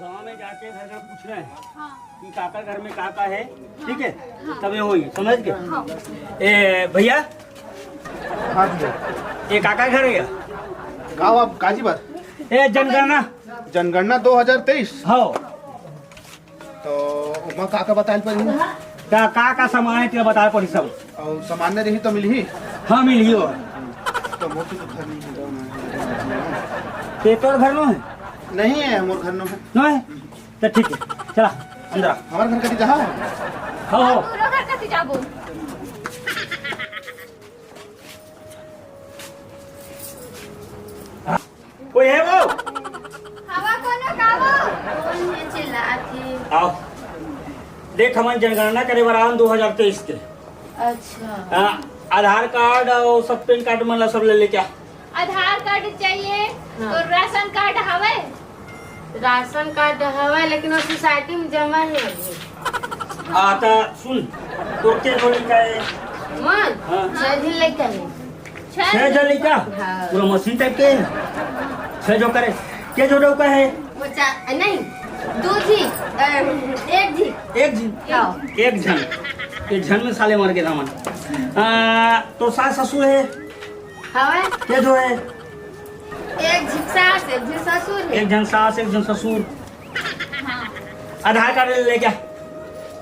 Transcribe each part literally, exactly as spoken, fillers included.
गांव में जाके घर घर पूछना है हाँ। कि काका घर में का का है, ठीक है? हाँ। तब ये होई, समझ के? हाँ। ए भैया, हाँ भैया। ये काका घर है? का आप काजी बात? ए जनगणना। जनगणना दो हज़ार तेईस। हाँ। तो ओमा का का बताइल पड़ही? का, का, का सामान है तेला बताइल पड़ही सब। अउ सामान नहीं रही तो मिलही? हाँ, मिलही हो। तो मोर तो घर नहीं है। ते तोर घर नो है? नहीं है, मोर घर नो है। नो है? तो ठीक है, चला अंदर आ। हमारे घर कती जहाँ है? हो, हो। तोरो घर कती जाबो? कोई है वो? हवा कोनो का वो? कौन है चिल्लात हे? आओ। देख, हमन जनगणना करे बर आन दो हज़ार तेईस के। अच्छा। हाँ, आधार कार्ड अउ सब पैन कार्ड मन ला सब ले लेके आ। आधार कार्ड चाहिए हाँ। तो राशन कार्ड हवे? राशन कार्ड हवे, लेकिन वो सोसाइटी में जमा है अभी। आ, त सुन, तोर के झो लइका हे? मन? हाँ। छह झन लइका हे। छह झन लइका? हाँ। पूरा मशीन टाइप के हे। छह झो करे। के झो डउका हे? वो चा-, नहीं, दो झी, अ, एक झी। एक झी? हाँ। एक झन। एक झन में साले मर गे हमन। आ, तोर सास ससुर हे? हवे। के झो हे? एक झी सास, एक झी ससुर हे। एक झन सास, एक झन ससुर। हाँ। आधार कार्ड ले लेके आ।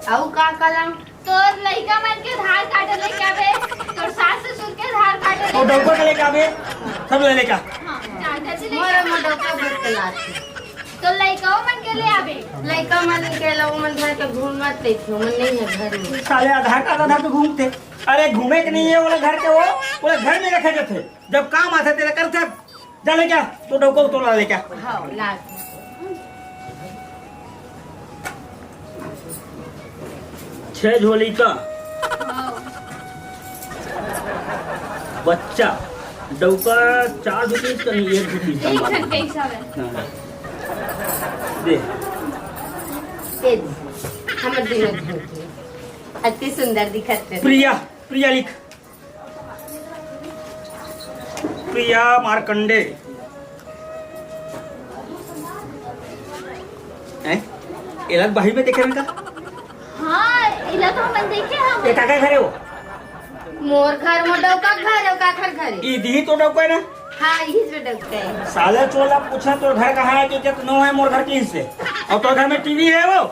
अउ का कलम? तोर लइका मन के आधार कार्ड लेके आबे, तोर सास ससुर के आधार कार्ड लेके तोर डउका के लेके आबे, सब ले लेके आ। हाँ, चाचा जी लेके मोर, आ। मोर डउका भर के लात हे। तो लइका मन के ले आबे। लइका मन के ला, वो मन घर के घूमत रहिथे, वो मन नहीं है घर में। साले आधार कार्ड आधार पे घूमथे। अरे घूमे के नहीं है, वो घर के वो, वो घर में रखे जाथे। जब काम आथे तेला करथे। जा लेके आ, तोर डउका तोला लेके आ। हाँ, ला। छह झो लइका। हाँ। बच्चा, डउका चार झो पीस का नहीं, एक झो पीस का एक मार। झन कैसा है? हाँ। दे। ये दे। हमर दुनों झन के। अति सुंदर दिखत हे। प्रिया, प्रिया लिख। प्रिया मार्कंडे। हैं? एला बही में देखे रंगा? हाँ, एला तो हमन देखे हन। ए, काकर घर हे वो? मोर घर, मोर डउका घर हे, काकर घर हे? ई दिही तो डउका हे ना? हाँ, इही जो डउका हे। साले चोला पूछा, तोर घर कहाँ हे कि, कि नो हे मोर घर के हिस्से? अउ तोर घर में टीवी हे वो?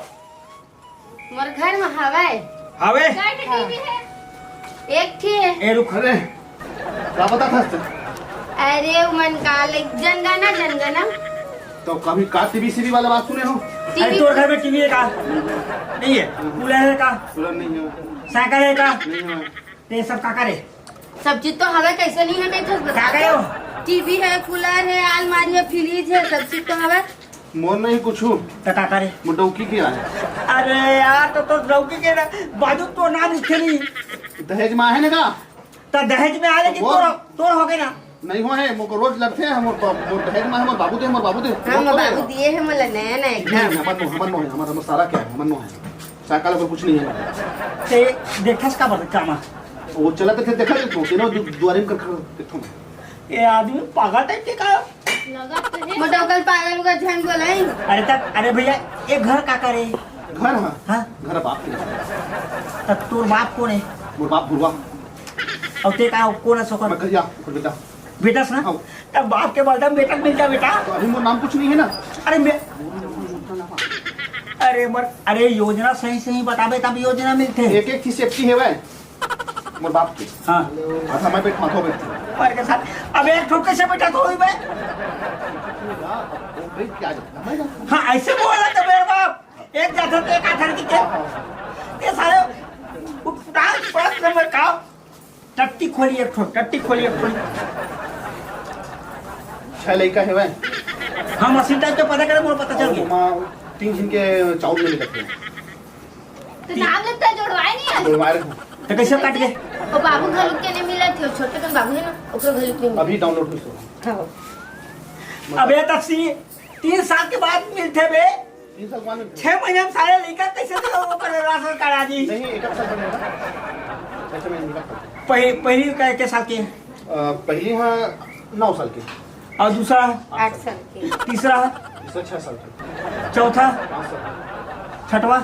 मोर घर में हवय। हवे? कय ठे हाँ। टीवी हे? एक ठे हे। ए, रुक। अरे, का बताथस? अरे, उमन का ले, जनगणना, जनगणना। तो कभी का टीवी सीवी वाला बात सुने हो? अरे, टीवी तोर घर में टीवी हे का? नहीं हे। कूलर हे का? कूलर नहीं हे। साइकिल हे का? नहीं हे। ते सब का करे? सब चीज तो हवे, कैसे नहीं है, मैं तो बता का करे हो? टीवी है, कूलर है, अलमारी है, फ्रिज है, सब चीज तो हवे। मोर नहीं कुछू। त का करे? मोर डौकी के आए। अरे यार, तो, तो डौकी के ना, बाजू तो नाम लिखे नहीं। दहेज में आहे ना का? त दहेज में आए, लेकिन वो तोर, तोर हो गए ना। नहीं हो है, मोको रोज लगते हैं, मोर बा-, मोर दहेज में है, मोर बाबू दे, मोर बाबू दे। हाँ, मोर बाबू दिए हैं, मोला नया, नया एकदम। नहीं, हमर नो, हमर नो है, हमर, हमर सारा क्या है, हमर नो है। साइकिल पर कुछ नहीं है। ते देखस का बर कामा? वो चला तो फिर देखा दे तू, तेनो दु-, दुआरे में कर खड़ा देखो। ये आदमी पागल टाइप के का? मोटा कल पागल का झन बोलाई। अरे तक, अरे भैया, ये घर का करे? घर हाँ? हाँ? घर बाप के। तब तोर बाप कौन है? मोर बाप बुढ़वा। और ते का कौन है सोकर? मैं कहिया, ओकर बेटा। बेटा से ना? हाँ। तब बाप के बलदा में बेटा मिल जा बेटा। तो अभी मोर नाम कुछ नहीं है ना। अरे मैं, अरे मर, अरे योजना सही सही बताबे तब योजना मिलते। एक एक चीज सेफ्टी है भाई। मोर बाप के। हाँ। आधा मैं बैठ, माथो बैठ। पर के साथ, अब एक ठोके से बेटा तो हुई बे। वो बैठ के आ जाता, मैं जाता। हाँ, ऐसे बोला तो मेरे बाप। एक जाता तो एक आखर की क्या? ये सारे उठान प्रश्न में का? टट्टी खोली एक ठो, टट्टी खोली एक ठो। छह लइका हेवय। हाँ, मशीन टाइप के पता करे, मोर पता चल गया। ओमा तीन दिन के चाउर नहीं मिलत हे। तो नाम लगता है, जोड़वाए नहीं है। जोड़वाए रखो। तो कैसे काट के? वो बाबू घलुक के नहीं मिला थे, छोटे कन बाबू है ना, ओकरो घलुक नहीं मिला। अभी डाउनलोड हुई सो। हाँ। अबे तस्सी, तीन साल के बाद मिलते बे। तीन साल के बाद मिलते। छह महीने में सारे लइका कैसे दे वो पर राशन कार्ड आ जी? नहीं, एक साल बनेगा। छह महीने निकाल। पहली, पहली का एक साल के? अ, पहली हाँ नौ साल के। अउ दूसरा? आठ साल के। तीसरा? तीसरा छह साल के। चौथा? पाँच साल के। छठवा?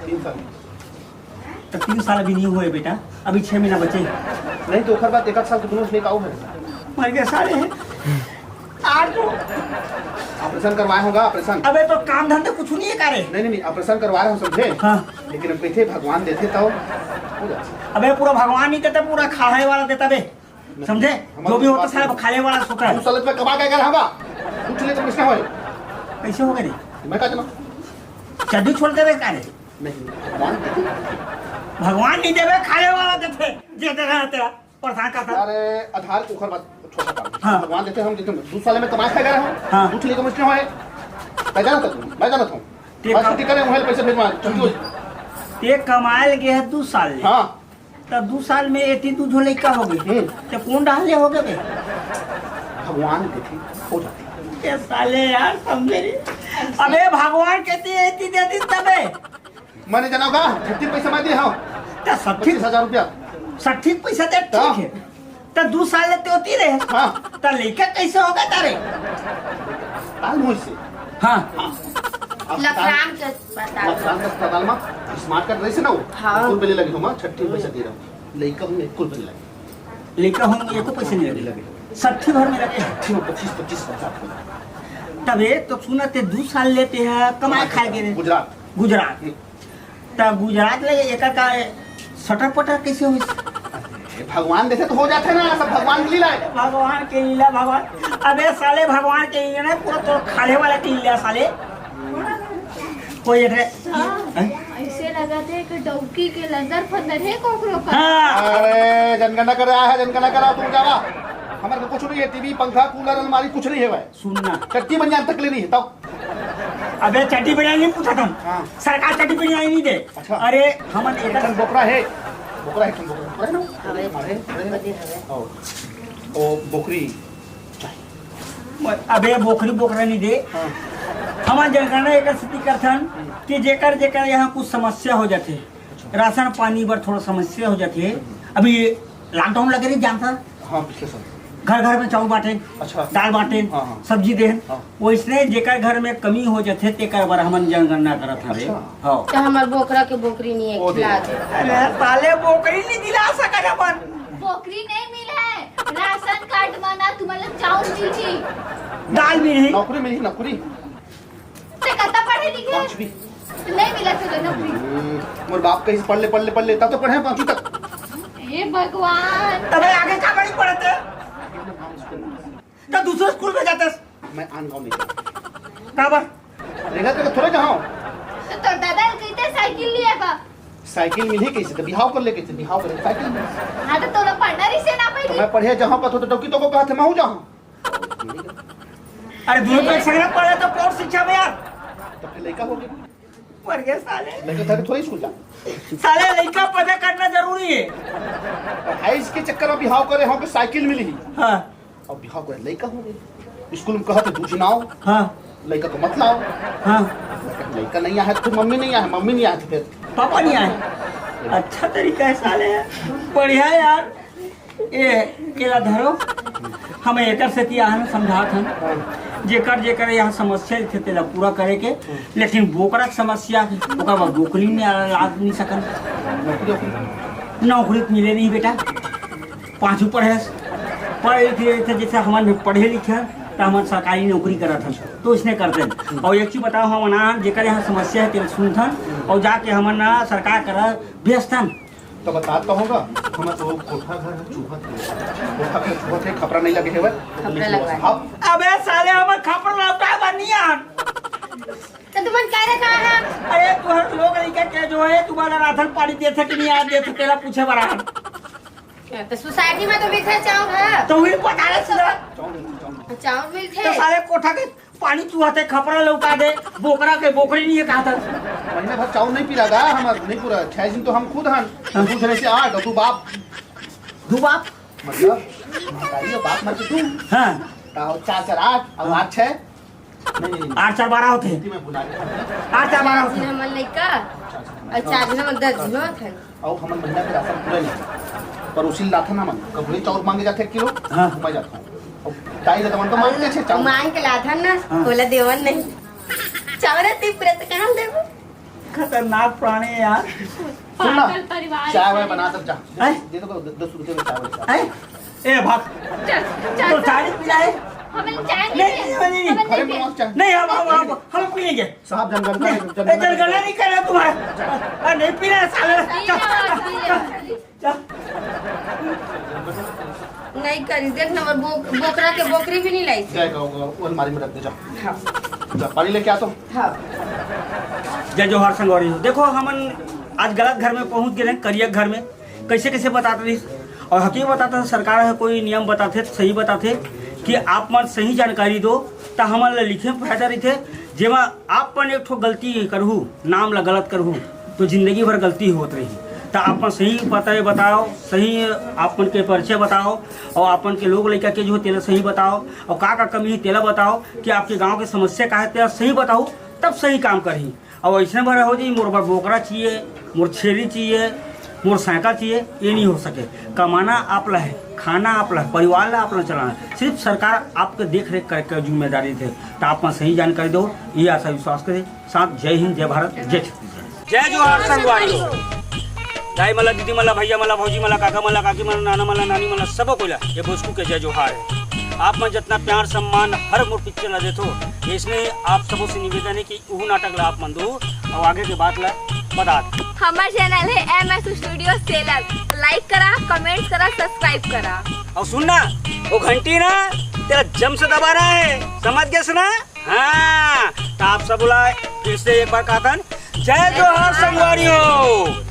तीन साल के। त तीन साल अभी नइ होय बेटा, अभी छह महीना बचे। नहीं त ओकर बाद एक आध साल के दूनों झन का हे। मर गे साले। आठ तो ऑपरेशन करवाए होगा, ऑपरेशन। अबे तो काम धंधा कुछ नइ हे का रे? नहीं, नहीं, नहीं, ऑपरेशन करवाए हों, समझे? हाँ। लेकिन अब कहिथे भगवान देथे त हो जाथे। अबे पूरा भगवान नइ देता, पूरा खाए वाला देता बे। समझे? जो भी होता साला खाने वाला सोता है। तू साले पे कमा के कर हवा। कुछ नहीं तो प्रश्न होए। कैसे होगा रे? मैं का जाना? चड्डी छोड़ देबे का रे? नहीं, भगवान देथे। भगवान नइ देबे, खाने वाला देथे। जे दे रहा तेरा परेशान करता। अरे आधार के ऊपर बात छोटा काम। हाँ। भगवान देथे, हम देथे। दू साल में कमा खाए रहा हूँ। हाँ। कुछ नहीं तो मुश्किल होए। मैं जाना था तू, मैं जाना था। ते आज कम- छुट्टी करे, वहीं पैसे भेजवा, छुट्टी हो जाए। ते कमाए लगे है दू साल ले। हाँ। त दू साल में एती दू झो लइका हो गए। हम्म। त कौन डाल ले हो गए बे? भगवान देथे, हो जाथे। ए साले यार, समझे नहीं। अबे भगवान कहते एती दे दी तबे। मैंने जाना होगा, छट्ठी पैसा मैं दिए हूँ। त छट्ठी पच्चीस हजार रुपया। छट्ठी पैसा दे, ठीक है। त दू साल ले ते होती रहे। हाँ। त लइका कैसे होगा तारे? ताल मुझसे। हाँ। हाँ। अब लफराम के अस्पताल। लफराम के अस्पताल में स्मार्ट कार्ड रहिसे ना वो। हाँ। कुल बिल लगे हो माँ, छट्ठी पैसा दे रहा हूँ। लइका हूँ, कुल बिल लगे। लइका हूँ, एको पैसा नहीं लगे। लगे। छट्ठी भर में लगे। छट्ठी में पच्चीस, पच्चीस हजार। तबे तो सुना ते दू साल ले ते है, कमाए खाए के रे। गुजरात। गुजरात। हम्म। त गुजरात ले एकर का सटर पटर कैसे होइस? अरे, भगवान देथे त हो जाथे ना, सब भगवान के लीला है। भगवान के लीला, भगवान। अबे साले, भगवान के लीला ना, पूरा तोर खाने वाला के लीला साले। कोई एक हाँ, हैं? ऐसे लगथे कि डौकी के लंदर फंदर हे कोकरो का। हाँ। अरे, जनगणना करे आया है, जनगणना कराओ, तुम जावा। हमारे को कुछ नहीं है, टीवी, पंखा, कूलर, अलमारी कुछ नहीं है भाई। सुनना। चट्टी बनियान तक ले नहीं है, तब। अबे चड्डी बनियान नहीं पूछा था। हाँ। सरकार चड्डी बनियान नहीं दे। अच्छा। अरे हमन एक ठन बोकरा है। बोकरा है, एक ठन बोकरा। बोकरा है ना? हवे। हवे, हवे। हवे, हवे। और ओ बोकरी। अबे बोकरी बोकरा नहीं दे। हाँ। हमन जनगणना एक स्थिति करथन कि जेकर जेकर यहाँ कुछ समस्या हो जाथे, अच्छा। राशन पानी बर थोड़ा समस्या हो जाथे। अभी लॉकडाउन लगे रही जानता? हाँ, पिछले साल। घर घर में चाउर बांटे, अच्छा। दाल बांटे, हाँ, हाँ। सब्जी देन। हाँ। वैसने जेकर घर में कमी हो जाथे, तेकर बर हमन जनगणना करत हवे। अच्छा। हाँ। तो हमर बोकरा के बोकरी नहीं है, ओ दे। खिला दे। अरे, साले बोकरी नहीं दिला सकत अपन। बोकरी नहीं मिले, राशन कार्ड में ना तुम्हारे चाउर मिलही। दाल मिलही। नौकरी मिलही, नौकरी। ते कत्ता पढ़े लिखे? पांचवी। नहीं मिला तुझे नौकरी। हम्म, मोर बाप कहीं से पढ़ ले, पढ़ ले, पढ़ ले, तब तो पढ़े पांचवी तक। हे भगवान। तबे आगे का बड़ी पढ़ते? तो दूसरे स्कूल में जाते। मैं आन गाँव में जाता। का बा? रेंगत रेंगत थोड़े जाऊँ। तो तोर दादा कहिथे साइकिल लिये बा। साइकिल मिलही कैसे? तो बिहाव कर ले कैसे? बिहाव करे साइकिल मिलही। हाँ, तो तोला पढ़ना रहिसे ना तो पहले। मैं पढ़े जहाँ पर तो डौकी तो को कहा थे, मैं हूँ जहाँ। अरे, दूनों तो एक संग पढ़े तो प्रौढ़ शिक्षा में यार। तो फिर लइका हो गया। मर गए साले। लइका था कि थोड़ा स्कूल जा। साले, लइका पैदा करना जरूरी है। पढ़ाई इसके चक्कर में बिहाव करे हो कि साइकिल मिली। हाँ। अब बिहाव करे लइका हो गए। स्कूल में कहा तो दूध लाओ। हाँ। लइका को मत लाओ। हाँ। लइका नहीं आया तो फिर मम्मी नहीं आया, मम्मी नहीं आया तो फिर पापा नहीं आए। अच्छा तरीका है साले, बढ़िया है यार। ए, एला धरो, हम एकर सेती आहन समझात हन, जेकर जेकर यहाँ समस्या रहिथे तेला पूरा करे के, लेकिन बोकरा के समस्या, ओकर बर बोकरी में लाद नहीं सकन। नौकरी तो मिले नहीं बेटा, पाँचों पढ़े, पढ़े लिखे रहिथे, जैसे हमन पढ़े लिखे हन, त हमन सरकारी नौकरी करत हन, तो इसने करते हैं। और एक चीज बताओ, हमन आहन जेकर यहाँ समस्या है तेला सुनथन और जाके हमन ना सरकार करा भेजथन। तो बता तो होगा, हमर तो कोठा घर चूहा थे, कोठा घर चूहा थे, खपरा नहीं लगे हेवय। खपरा लगवाए। अब अबे साले, हमर खपरा लौटाए बर नहीं आन। तो तुमन कह रहे कहाँ है? अरे तुहर लोग लइका के जो है, तुम्हारा राशन पानी देथे कि नहीं आ देथे, तेला पूछे बर आन। तो सोसाइटी में तो मिलथे चाउर है। तो वही पता नहीं सीधा। चाउर मिलथे, चाउर मिलथे। चाउर मिलथे। तो साले कोठा के पानी चुहाथे, खपरा लौटा दे, बोकरा के बोकरी नहीं है कहा था। महीना भर चाउर नहीं पी रहा था, हमार नहीं पूरा, छह दिन तो हम खुद हन, हाँ। दूसरे से आठ, और तू बाप। दू बाप? मतलब, महतारी और बाप मर के तू। हाँ। तो चार चार आठ, और हाँ। आठ छह? नहीं, नहीं, नहीं। आठ चार बारह होते हैं। हिंदी में भुला गया। आठ चार बारह होते हैं। हमन लइका, अच्छा, अच्छा, अच्छा। और चार दिन में दस दिन होते हैं। अउ हमन महीना के राशन पूरा नहीं, पड़ोसी लाथन हमन, कभू चाउर मांगे जाथे एक किलो, हाँ। मैं जाता हूँ। अउ ताई ला तो मन तो मांग ले छे, चावल। मांग के लाथन ना, हाँ। ओला देवन नहीं। चावल ती व्रत कहाँ देबो? खतरनाक प्राणी है यार। सुन ना, पागल परिवार चाय वाय है। बना तब जा। हैं? दे दो, दस रुपये में चाय वाय। हैं? ए, भाग। चल, चल, तो चल। चाय नहीं पीना है? हमें चाय नहीं नहीं, पीनी। नहीं, नहीं। हमें अरे, नहीं मौज चाय। नहीं, हम, हम, हम, हम पिएंगे। साहब, जनगणना नहीं, नहीं, जनगणना जनगणना नहीं। नहीं करना तुम्हारा। अरे, नहीं पीना है, साले। P low, P low. चल। नहीं करी, देख ना, वो बो-, बोकरा के बोकरी भी नहीं लाई। जाएगा, वो, वो अलमारी में रख दे, जा। हाँ। जा, पानी लेके आ तो। हाँ। जय जोहार संगवारी हो। देखो, हमन आज गलत घर में पहुंच गए हैं, करिया घर में। कैसे कैसे बताते रहिस, और हकीकत बताते, सरकार ह कोई नियम बताथे, सही बताथे कि आप मन सही जानकारी दो, त हमन ल लिखे में फायदा रहिथे। जेमा आप मन एक ठो गलती करहू, नाम ला गलत करहू, तो जिंदगी भर गलती होत रही। त आप मन सही पता बताओ, सही आप मन के परिचय बताओ, और आप मन के लोग लइका के जो तेला सही बताओ, और का का कमी है तेला बताओ, कि आपके गांव के समस्या का है तेला सही बताओ, तब सही काम करही। अब ऐसे भर हो जी, मोर बर बोकरा चाहिए, मोर छेरी चाहिए, मोर साइकिल चाहिए, ये नहीं हो सके। कमाना आप ला है, खाना आप ला है, परिवार ला आप ला चलाना है। सिर्फ सरकार आपके देख रेख करे के जिम्मेदारी थे। तो आप मन सही जानकारी दो, ये आशा विश्वास के साथ जय हिंद, जय भारत, जय छत्तीसगढ़। जय जोहार संगवारी हो। दाई मन ला, दीदी मन ला, भैया मन ला, भौजी मन ला, काका मन ला, काकी मन ला, नाना मन ला, नानी मन ला, सबो कोई ला ये भोजपुरी के जय जोहार है। आप मन जितना प्यार सम्मान हर मोर पिक्चर ला देथो, इसमें आप सबों से निवेदन है कि उहू नाटक ला आप मन दो और आगे के बात ला बता दो। हमर चैनल है एम एस स्टूडियो सेलर, लाइक करा, कमेंट करा, सब्सक्राइब करा। और सुन ना, वो घंटी ना तेरा जम से दबाना है, समझ गए ना? हाँ, तो आप सब ला फिर से एक बार कहतन, जय जोहार संगवारी हो।